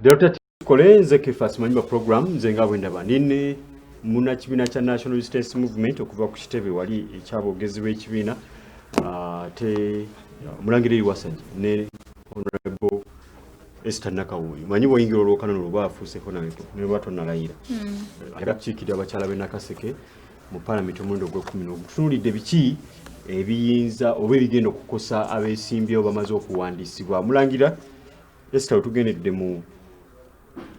Delta Tukole. Nze Kefas Manyumba program. Nze nga bwendaba nine muna kibiina kya National Resistance Movement okuva ku kitebe wali ekyabogezi b'ekibiina, ate Omulangira Iwasanje ne Honorable Esther Nakawuyi. Manyi bwoyingira olwokano lwoba afuuse honorable ne bwa tonalayira. Ayagala kukiikirira abakyala b'e Nakaseke mu palamenti omulundi ogwekumi n'ogu. Tutunuulidde biki ebiyinza oba ebigenda okukosa abeesimbyewo bamaze okuwandiisibwa. Mulangira Esther, wetugendedde mu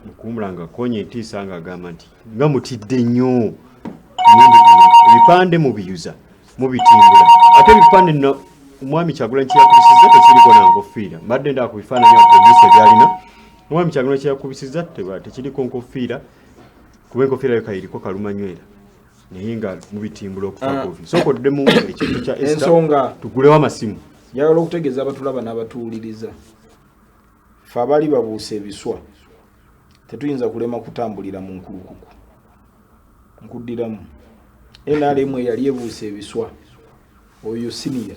mukuwumula nga konya entiisa ng'agamba nti nga mutidde nnyo omulundi guno, ebipande mubiyuza, mubitimbula, ate ebipande nno omwami Kyagulanyi kyeyakubisizza tekiriko na nkofiira. Mbadde ndaba ku bifaananyi awo producer byalina, omwami Kyagulanyi kyeyakubisizza tekiriko nkofiira, kuba enkofiira yo kayiriko kalumanywera, naye nga mubitimbula okufa. Kofi, sooka oddemu ekintu kya Esther. Ensonga. Tugulewo amasimu. Njagala okutegeeza abatulaba n'abatuwuliriza, fe abali babuusa ebiswa tetuyinza kulema kutambulira mu nkulukuku. Nkuddiramu, NRM eyali ebuusa ebiswa, oyo siniya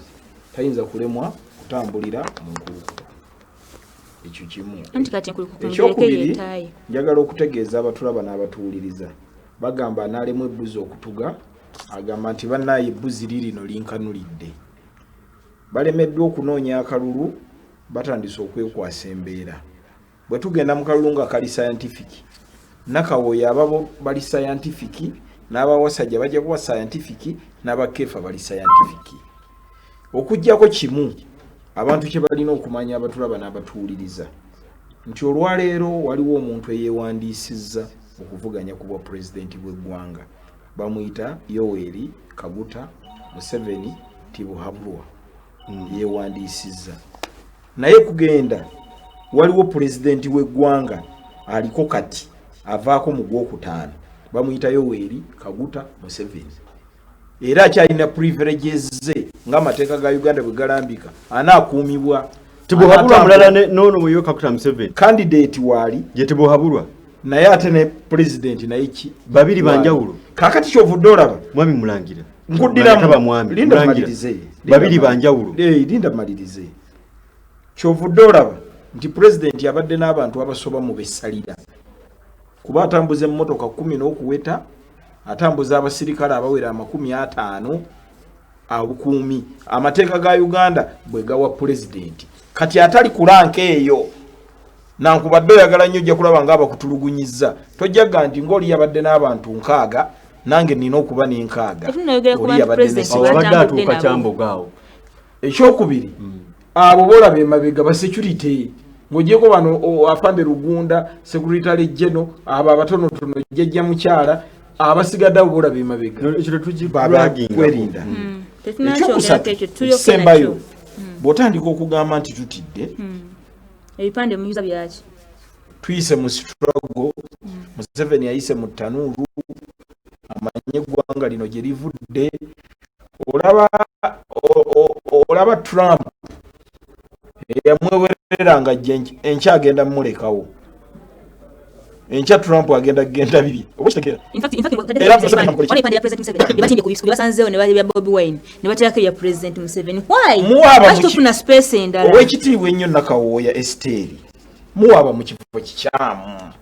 tayinza kulemwa kutambulira mu nkulukuku. Ekyo kimu. Anti kati enkulukuku mugireke. Ekyokubiri, Yeetaaye. Njagala okutegeeza abatulaba n'abatuwuliriza, bagamba anaalemu ebbuzi okutuga agamba nti bannaaye ebbuzi lirino linkanulidde. Balemeddwa okunoonya akalulu, batandise okwekwasa embeera. Bwe tugenda mu kalulu nga kali scientific, Nakawooya ababo bali scientific, n'abawasajja bajja kuba scientific, n'abakeefa bali scientific, okugjako kimu abantu kye balina okumanya, abatulaba n'abatuwuliriza, nti olwaleero waliwo omuntu eyeewandiisizza okuvuganya ku bwa pulezidenti bw'eggwanga, bamuyita Yoweri Kaguta Museveni Tibuhaburwa. Yeewandiisizza, naye kugenda waliwo pulezidenti w'eggwanga aliko kati avaako mu gwokutaano, bamuyita Yoweri Kaguta Museveni, era akyalina privileges ze ng'amateeka ga Uganda bwe galambika, anaakuumibwa. Tibuhaburwa mulala noono muyo Kaguta Museveni. Candidate waali. Ye Tibuhaburwa. Naye ate ne pulezidenti naye ki? Babiri banjawulo. Kakati kyovudde olaba Mwami Mulangira. Nkuddiramu. Taba mwami Linda. Mulangira. Malirize. Babiri banjawulo. Linda malirize. Kyovudde olaba nti pulezidenti abadde n'abantu abasoba mu bessalira, kuba atambuza emmotoka 10 n'okuweta, atambuza abasirikale abawera 50 abukuumi, amateeka ga Uganda bwe gawa pulezidenti. Kati atali ku rank eyo, nankubadde oyagala nnyo, ojja kulaba nga abakutulugunyiza. Tojjaga nti ngaoli yabadde n'abantu 60, nange nina okuba n'enkaaga. Tetunayogera ku Oli bantu yabadde pulezidenti Awo abadde batambudde atuuka nabo. Kyambogo awo. Ekyokubiri, abo bolaba emabega ba security, ng'ogyeko bano afande Rugunda, secretary general, abo abatonotono, jjajja mukyala, abasigadde abo bolaba emabega No, ekyo tetugibraginga. bakwerinda. Tetunakyogerako. Ekyokusatu, Ekyo tulyoke ekisembayo, nakyo. bw'otandika okugamba nti tutidde, Ebipande muyuza byaki? Tuyise mu struggle. Museveni yayise mu ttanuulu, amanye eggwanga lino gye livudde. Olaba olaba Trump eyamwewerera nga ajja, enkya agenda mumulekawo. Enkya Trump agenda kugenda bibye, oba okitegeera? In fact, Era Museveni amukola ki? wano ebipande bya President Museveni bye batimbye ku bye basanzeewo ne bya Bobi Wine ne bateekako ebya President Museveni. Why? Muwaaba Lwaki tofuna space endala? Owekitiibwa ennyo Nakawooya Esteeri, muwaaba mu kifo kikyamu.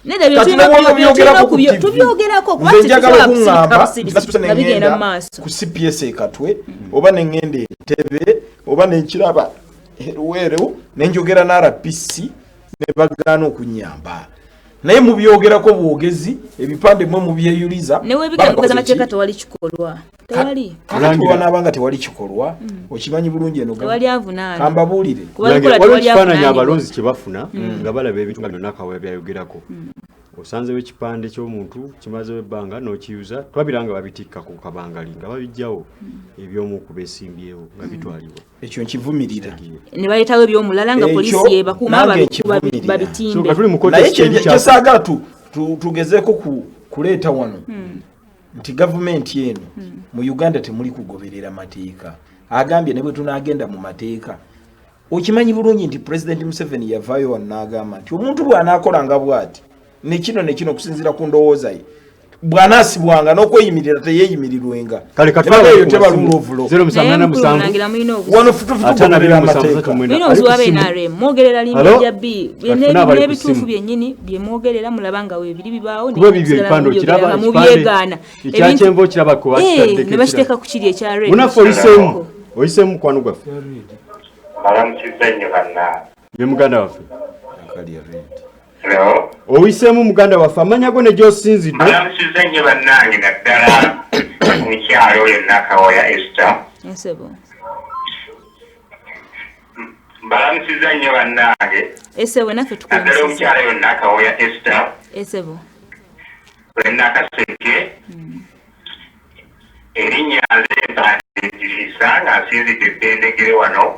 Nedda, bye Kati tulina ne bw'obyogerako ku TV, tubyogerako kuba nze njagala tetusobola kusirika okuŋŋamba busirisi nti nga bigenda mu neŋŋenda maaso. ku CPS ekatwe, oba neŋŋenda Entebe, oba nenkiraba Luweero, nenjogera na RPC ne bagaana okunyamba, naye mubyogerako bwogezi, ebipande mwe mubyeyuliza. Ne webigenda kugaza amateeka, tewali kikolwa, tewali. Kakati wanaaba nga tewali kikolwa, okimanyi bulungi eno Tewali avunaana. Kambabuulire. Kuba bikola, Waliwo tewali ekifaananyi avunaanibwa. abalonzi kye bafuna nga balaba ebintu nga byonna Kawooya byayogerako. Osanzewo ekipande ky'omuntu kimazewo ebbanga n'okiyuza, twabira nga babitikka ku kabangali nga babijjawo, ebyomu ku beesimbyewo nga bitwalibwa. Ekyo nkivumirira. Ne baleetawo ebyomulala nga Ekyo poliisi yebakuuma nange babitimbe. nkivumirira. So Babitimbe. nga tuli mu kooti, Naye ekitendi kyesaagala tugezeeko kuleeta wano nti gavumenti eno mu Uganda temuli kugoberera mateeka. Agambye ne bwe tunaagenda mu mateeka, okimanyi bulungi nti Pulezidenti Museveni yavaayo wano n'agamba nti omuntu bw'anaakola nga bw'ati nekino nekino, okusinziira ku ndowooza ye, Bw'anaasibwanga n'okweyimirira teyeeyimirirwenga. Kale Embaga eyo teba rule of law. Zero musanvu Naye nana mukulu musanvu. Mulangira mulina obuzibu. Wano tugoberera amateeka. Mulina Ali obuzibu ku aba ssimu. NRM mwogerera Hello? limbejja bbi Kafuna abali ku n'ebituufu ssimu. byennyini bye mwogerera mulaba nga weebiri bibaawo Kuba ebibyo ebipande okiraba, nga ekipande mubyegaana. ekya kyenvu okiraba kuba kitaddeko Ne bakiteeka ekirala. ku kiri ekya red. Munaffe oyiseemu, oyiseemu mukwano gwaffe. Balamukiza nnyo bannange. Ye muganda waffe. Hello? Oyiseemu muganda waffe, amanya go ne gy'osinzidde. Balamukiza nnyo bannange, naddala omukyalo oyo Nakawoya Esther. Ensebo. Balamukiza nnyo bannange, Esebo naffe naddala tukulamusiza. omukyalo oyo Nakawoya Esther Esebo. lwe Nakaseke. Erinnya nze Mpandirisa nga nsinzidde Bbendegere wano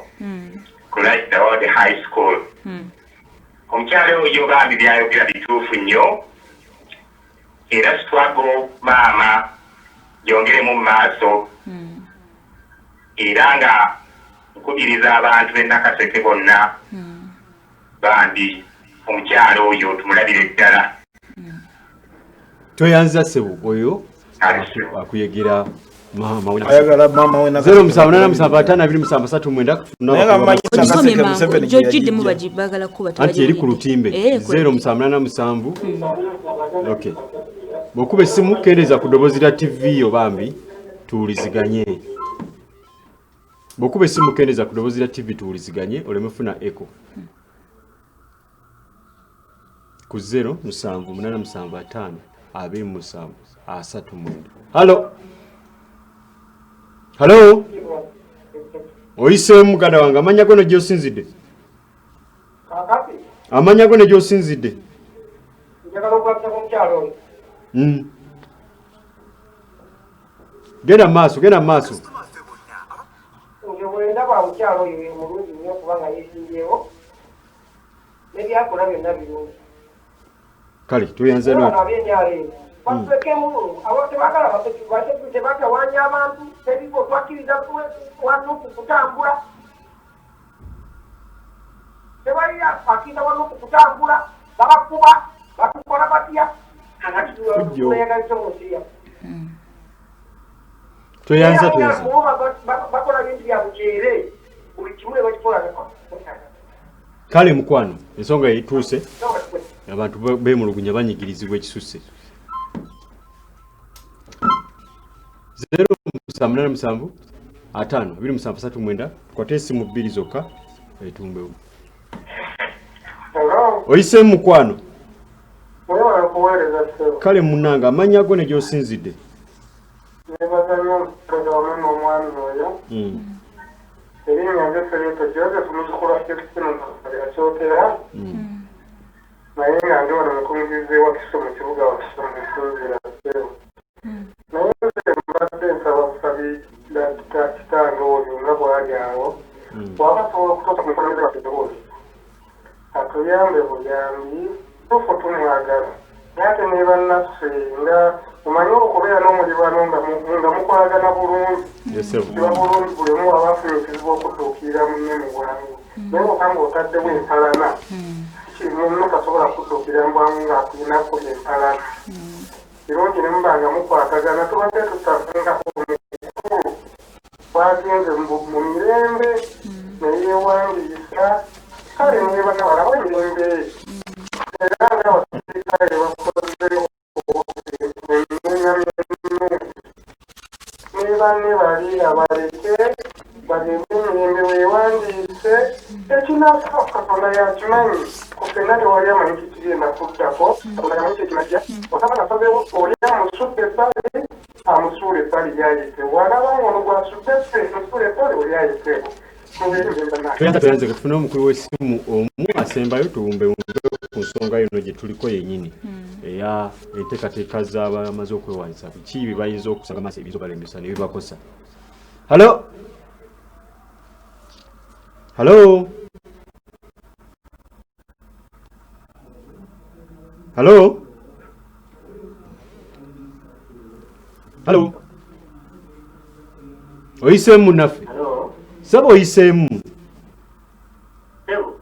ku Light the World High School. Omukyalo oyo bambi byayogera bituufu nnyo, era struggle maama gyongeremu mu maaso, era nga nkubiriza abantu b'e Nakaseke bonna, bambi omukyalo oyo tumulabire ddala. Toyanza ssebo oyo Kale. akuyegera maama we. Ayagala maama we Zero musanvu nana musanvu ataano abiri musanvu asatu mwenda. Naye nga mmanyi Ogisomye Nakaseke mangu. Museveni gye Gy'ogidde yagijja. baagala kukuba Anti eri ku lutimbe. Eh, Zero musanvu nana musanvu. Okay. Bw'okuba essimu kendeeza ku ddoboozi lya TV yo bambi tuwuliziganye. Bw'okuba essimu kendeeza ku ddoboozi lya TV tuwuliziganye oleme funa echo. Ku 0 7 8 7 5 27 39. Halo. Halo. Oyiseemu muganda wange, amanya go ne gy'osinzidde. Kakati Amanya go ne gy'osinzidde. njagala okulamisa ku mukyalo oyo. Genda mu maaso, genda mu maaso. Nze bwe ndaba omukyalo oyo ye mulungi nnyo kubanga yeesimbyewo n'ebyakola byonna birungi. Kale tuyanze Naye no. bano ab'NRM batulekemu, abo tebaagala tebatawaanya abantu, tebiko twakkiriza wanuku kutambula, tewali akkiriza wanuku kutambula, babakuba batukola batya, kakati Fujjo. tuleyagaliza mu nsi yaffe. Tweyanza tweyanza. Bakola bintu bya bukyere, buli kimu ne bakikola. Kale mukwano, ensonga etuuse abantu beemulugunya banyigirizibwa ekisusse. 0 7 8 7 5 2 7 3 9 tukwate essimu bbiri zokka etumbewo. Oyiseemu mukwano. Mwebala kuweereza ssebo. Kale munnange, amannya go ne gy'osinzidde. Nebaza nnyo omukulembeze wamu n'omwami oyo. Erinnya nze Feriito Joseph, muzzukulu wa Sekisino Akyotera, naye nga ndi wano mukungizi wa Wakiso mu kibuga Wakiso mu nsinziira ssebo. Naye nze mbadde nsaba busabi kitange oyo nga bw'ali awo, bw'aba asobola okutuusa ku mukulembeze waffe eddoboozi, atuyambe buyambi, tufu tumwagala, naye ate ne bannaffe nga omanyi okubeera n'omulirwano nga mukolagana bulungi, kiba bulungi buli omu aba afunye ekizibu okudduukirira munne mu bwangu. Naye bw'oba ng'otaddewo empalana, munno tasobola kudduukirira mu bwangu ng'akulinako empalana. Kirungi ne muba nga mukwatagana, tubadde tusaba omukulu bwagenze mu mirembe ne yeewandiisa, kale ne bannawala emirembe, era nga abasirikale bakoze ennungamya ennungi ne banne bali abaleke bagende emirembe weewandiise. Ekinaasooka Katonda yakimanyi, ku ffenna tewali amanyi kikigenda kuddako, Katonda yamanyi kyekinajja. Osaba nasazeewo oli amusudde ebbali, amusuula ebbali lyayitewo, alaba ng'ono gwasudde ffe musuula ebbali oli ayitewo. Mubeere mirembe bannange. Tweyanza tweyanze, tufune omukulu w'essimu omu asembayo tuwumbewumbe ku nsonga yino gye tuliko yennyini eya enteekateeka z'abamaze okwewandiisa, biki bye bayinza okusanga maaso ebiyinza obalemesa ne bibakosa. Halo, halo, halo, halo, oyiseemu munnaffe. Hello. Saba oyiseemu. Ssebo.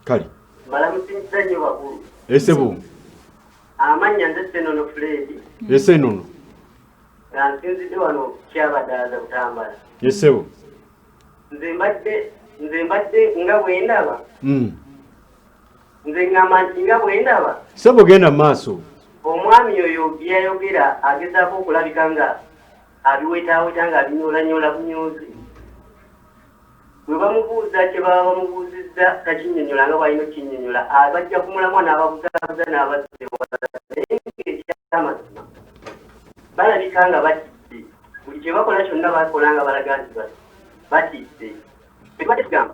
Kale. Mbalamusizza nnyo bakulu. Esebo. Amannya nze Senono Fred. Esenono. Nga nsinzidde wano Kyabadaaza Butambala. Yesebo. Nze mbadde nga bwe ndaba. Nze ngamba nti nga bwe ndaba. Sebo genda maaso. Omwami oyo byayogera agezaako okulabika nga abiwetaaweta nga abinyoolanyoola bunyoozi. Bwe bamubuuza kye baba bamubuuzizza takinnyonnyola nga bw'alina okinnyonnyola, abajja kumulamwa n'ababuzaabuza n'abazza naye ng'ekyamazima balabika nga batidde. Buli kye bakola kyonna bakola nga balaga nti batidde. Tubadde tugamba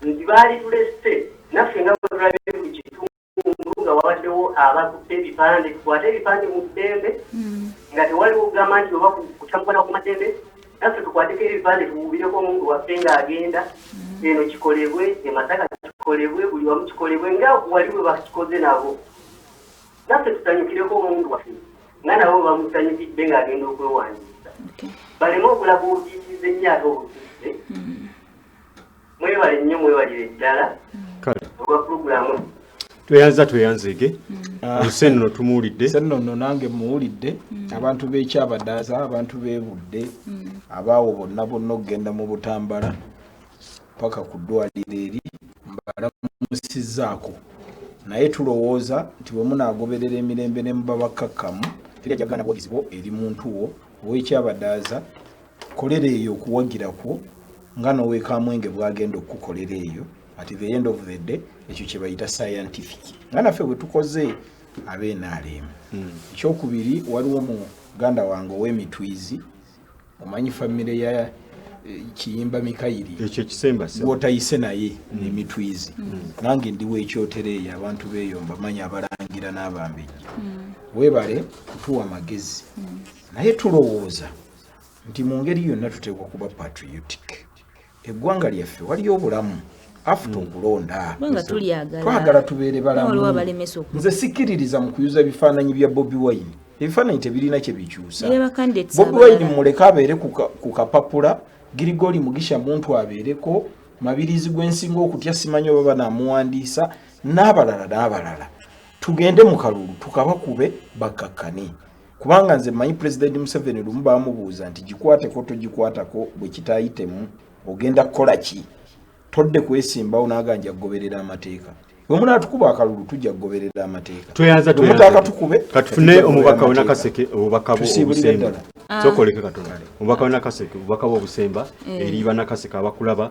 nti baali tulese naffe nga bwe tulabye buli kitundu nga wabaddewo abakutte ebipande, tukwate ebipande mu ddembe nga tewaliwo kugamba nti oba kutambula ku maddembe, naffe tukwateko ebipande tuwubireko omuntu waffe ng'agenda eno kikolebwe, e Masaka kikolebwe, buli wamu kikolebwe nga wali bwe bakikoze nabo. Naffe tusanyukireko omuntu waffe nga nabo bamusanyukidde ng'agenda okwewandiisa. Baleme okulaga obutiitiizi ennyo ate obususse. Mwebale nnyo, mwebalire ddala olwa pulogulaamu. Tweyanza tweyanzeege. Senono tumuwulidde. Senono nange muwulidde. Abantu b'Ekyabadaaza, abantu b'Ebudde, abaawo bonna bonna okugenda mu Butambala paka ku ddwaliro eri mbalamusizzaako. Naye tulowooza nti bwe munaagoberera emirembe ne muba bakkakkamu, teri ajja kugaana buwagizi bwo eri muntu wo ow'Ekyabadaaza. Kolera eyo okuwagira kwo nga n'ow'Ekamwenge bw'agenda okukukolera eyo. At the end of the day, ekyo kye bayita scientific. Nga naffe bwe tukoze ab'NRM. Ekyokubiri, waliwo muganda wange ow'emitwizi, omanyi famire ya Kiyimba Mikayiri. Ekyo ekisemba gw'otayise naye emitwizi. Nange ndi w'ekyotero eyo, abantu beeyo mbamanyi, abalangira n'abambejja. Weebale kutuwa magezi. Naye tulowooza nti mu ngeri yonna tuteekwa kuba patriotic. Eggwanga lyaffe waliyo obulamu after okulonda. Twagala tubeere balamu. Nze sikkiririza mu kuyuza bifaananyi bya Bobi Wine. Ebifaananyi tebirina kye bikyusa. Bobi Wine muleke abeere ku kapapula, Girigoli Mugisha Muntu abeereko, Mabirizi gwe nsinga okutya simanyi oba banaamuwandiisa, n'abalala n'abalala. Tugende mu kalulu tukabakube bakkakkane. Kubanga nze mmanyi Pulezidenti Museveni lumu baamubuuza nti gikwateko togikwatako bwe kitaayitemu ogenda kukola ki? Todde kwesimbawo n'aganja kugoberera amateeka. Bwe munaatukuba akalulu tujja kugoberera amateeka. Tweyanza. Bwe mutaakatukube Katufune omubaka w'Nakaseke, obubaka bwo Tusiibulire obusemba. ddala. Sokoleke katonda. Omubaka w'Nakaseke, obubaka bwo obusemba eri bannakaseke abakulaba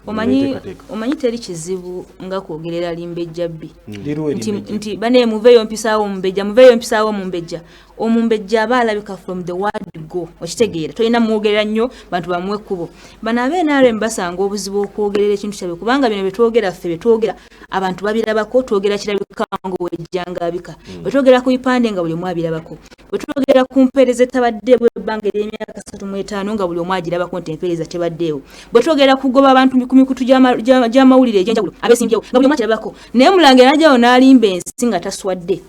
Omanyi n'enteekateeka. Omanyi teri kizibu nga kwogerera limbejja bbi. Liriwo Nti, erimbejja. nti bane muveeyo mpisaawo omumbejja, muveeyo mpisaawo omumbejja. Omumbejja aba alabika from the word go, okitegeera? Tolina mwogerera nnyo, bantu bamuwe ekkubo. Bano ab'NRM basanga obuzibu okwogerera ekintu kyabwe, kubanga bino byetwogera ffe byetwogera abantu babirabako. Twogera kirabika nga wejjangabika. Bwe twogera ku bipande nga buli omu abirabako, bwe twogera ku mpeereza etabaddeewo ebbanga ery'emyaka 35 nga buli omu agirabako nti empeereza tebaddeewo, bwe twogera kugoba abantu ku mikutu gy'amawulire egy'enjawulo abesimbyewo nga buli omu akirabako. Naye Mulangira najjawo n'alimba ensi nga taswadde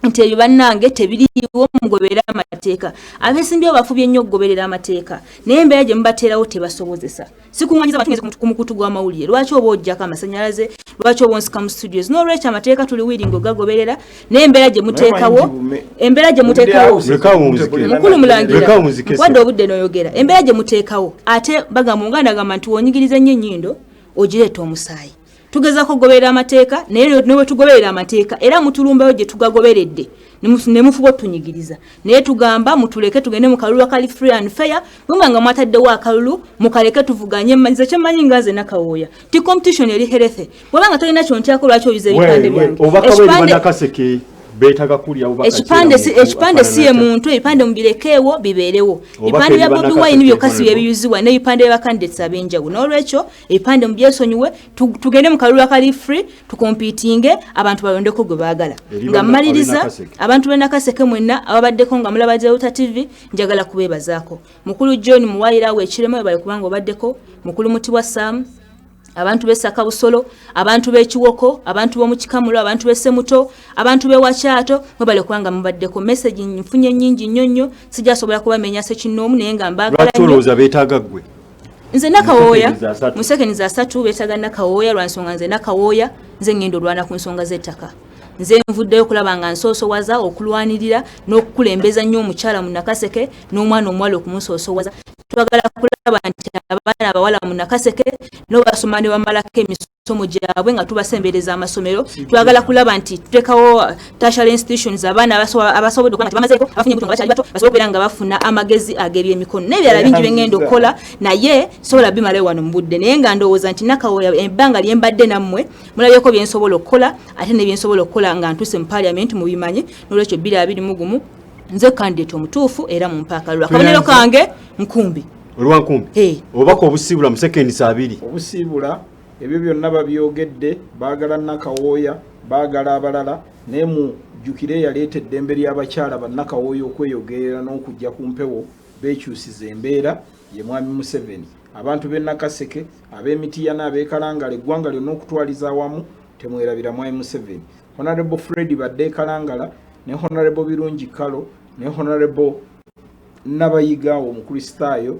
nti ebyo bannange tebiriiwo, mugoberera amateeka. Abesimbyewo bafubye nnyo okugoberera amateeka, naye embeera gye mubateerawo tebasobozesa. Sikuŋŋanyiza bantu ku mukutu gw'amawulire. Lwaki oba ojjako amasannyalaze? Lwaki oba onsika mu studios? N'olwekyo amateeka tuli willing ogagoberera, naye embeera gye muteekawo, embeera gye muteekawo. Mukulu Mulangira, Leka wunzike. Nkwadde obudde n'oyogera. Embeera gye muteekawo, ate bagamba, omuganda agamba nti wonyigiriza ennyo ennyindo ogireeta omusaayi. Tugezaako okugoberera amateeka, naye ne bwe tugoberera amateeka era mutulumbayo gye tugagoberedde ne mufuba otunyigiriza. Naye tugamba mutuleke tugende mu kalulu akali free and fair. Bwe nga mwataddewo akalulu, mukaleke tuvuganye. Nze kyemmanyi nga nze Nakawooya ti competition eri healthy. Bw'oba nga tolina kyontyako, lwaki oyuza ebipande byange? Obubaka bwe eri bannakaseke, beetaaga kuwulira bubaka ki? Ekipande si ye muntu. Ebipande mubirekeewo bibeerewo. Obubaka Ebipande bya eri Bobi bannakaseke, Wine byokka si honorable. byebiyuzibwa, n'ebipande bya bacandidates ab'enjawulo. N'olwekyo ebipande mubyesonyiwe, tugende mu kalulu akali free, tucompetinge, abantu balondeko gwe baagala. Eri Nga mmaliriza, ab'e Nakaseke. Abantu b'e Nakaseke mwenna ababaddeko nga mulaba Delta TV, njagala kubeebazaako. Mukulu John Muwayirawo ekirema, webale kubanga obaddeko. Mukulu Mutibwa Sam, abantu b'e Busolo, abantu b'Ekiwoko, abantu b'omu Kikamulo, abantu b'e Semuto, abantu b'e Wakyato, mwebale kubanga mubaddeko. Message nfunye nnyingi nnyo nnyo, sijasobola kubamenya sekinnoomu, naye nga mbaagala Lwaki nnyo. olowooza beetaaga ggwe? Nze Nakawooya. Mu seconds 30. Mu seconds 30, beetaaga Nakawooya lwa nsonga nze Nakawooya nze ngenda olwana ku nsonga z'ettaka. Nze nvuddeyo okulaba nga nsoosowaza, okulwanirira n'okukulembeza nnyo omukyala mu Nakaseke n'omwana omuwala okumusoosowaza. Twagala kulaba nti abaana abawala mu Nakaseke nabo basoma ne bamalako emisomo gyabwe nga tubasembereza amasomero. Twagala kulaba nti tuteekawo tertiary institutions, abaana abasobodde okuba nga tebamazeeko, abafunye embuto nga bakyali bato, basobole okubeera nga bafuna amagezi ag'ebyemikono n'ebirala bingi bye ngenda okukola, naye sobola bimalayo wano mu budde. Naye nga ndowooza nti Nakawooya, ebbanga lye mbadde nammwe mulabyeko bye nsobola okukola, ate ne bye nsobola okukola nga ntuuse mu parliament mubimanyi. N'olwekyo 2021 nze candidate omutuufu, era mumpe akalulu. Akabonero kange nkumbi. Olwankumbi. Eh. Obubaka obusiibula mu seconds 2. Obusiibula, ebyo byonna babyogedde, baagala Nakawooya, baagala abalala, naye mujjukire eyaleeta eddembe ly'abakyala bannakawooya okweyogerera n'okujja ku mpewo beekyusiza embeera ye Mwami Museveni. Abantu b'e Nakaseke, ab'emitiyana, ab'ekalangala, eggwanga lyonna okutwaliza awamu, temwerabira Mwami Museveni. Honorable Fred badde ekalangala ne Honorable Birungi Kalo ne Honorable Nabayiga Omukristaayo.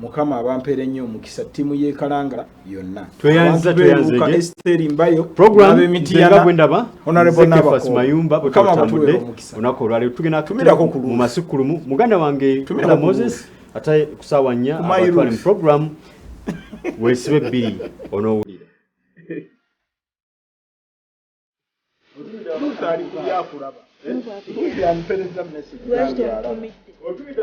Mukama abampeera ennyo omukisa, ttiimu y'e Kalangala yonna. Tweyanziza, Abantu b'eruuka, tweyanzeege. Esteri Mbayo Program n'ab'emitiyana, nze nga bwe ndaba, Honorable nze Kefas Nabakooba. Mayumba, bwe Mukama tutambudde abatuweere omukisa. olunaku olwaleero tugenda Tumirako ku mu Ruth. masukkulumu muganda wange Tumirako Ola ku Moses, ate ku ssaawa 4 Ku my abatwale mu Ruth. program weesibe bbiri onoowulira. Ruth ali ku byakulaba. Ruth yampereza message. Lwaki Alaba. tomutumidde?